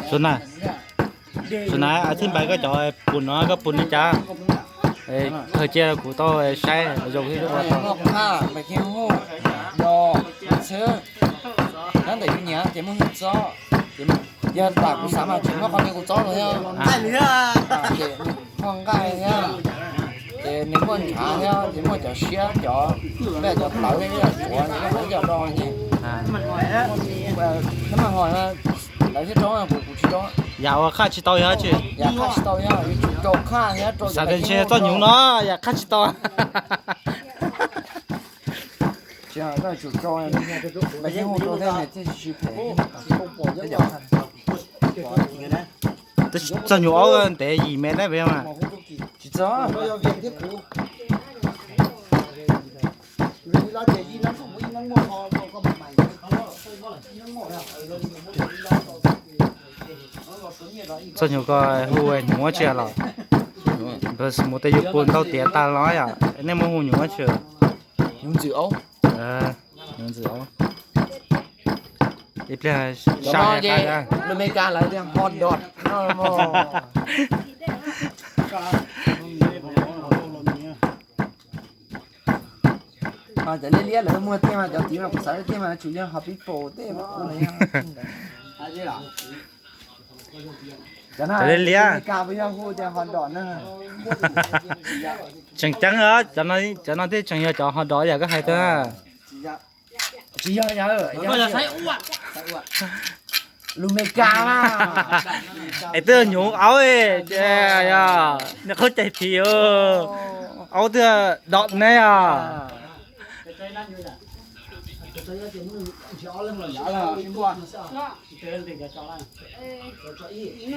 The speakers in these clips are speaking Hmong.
Xub na, xub na, a thib npais koj cov pum no koj pum li cas? Khaws cia kuv tau saib zoo thiab. Muaj qhov nqaij, npais khej huj, dos, txhwb, nyob ntawm yus nyiam ces muaj hwj txob. Yog tam kuv xav mas tsis muaj qhov twg kuv txob los thiab. Muaj nqaij thiab, ces nws muaj ntshav thiab, ces muaj cov siab, cov npaj, cov tawv thiab, cov tuav, cov do ces, nyob mas ho lawv thiab rau kuv, kuv tsis rau. Yam uas qhaj tsis tau yog tsis? Yam qhaj tsis tau yog yuav tsum rau qhaj thiab rau. Xav tias ntshe txoj hnyuv no yam qhaj tsis tau. Tsis, koj tsum rau, npais khej huj rau thiab nws thiaj tsis phem. Txoj hnyuv aub ntev yim mev na puas yog mas? Tsis txog. Txoj hnyuv ko hu hnyuv tsi los? Mus tej yus pum ntau tiav tag los yom, nej muab hu hnyuv tsi? Hnyuv ntxwm aub. Hnyuv ntxwm aub. Ib pliag sab lus Meskas lawv tias hot dog no. Cov liab liab lawv muag tej mas cov tid mas kuv xav tiag mas tsuas yog hot people tej mas. Cov liab liab. Tseem ceeb, cov no thiaj tseem yog cov hot dog yam koj hais tiag. Tsis yog, lus Meskas. Es twb yog hnyuv aub, yog nws qhov cais phim, aub twb yog dog ne os.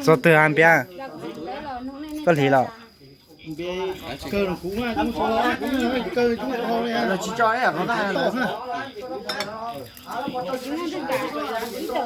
Txog twg hais Npiab? Koj hliv los?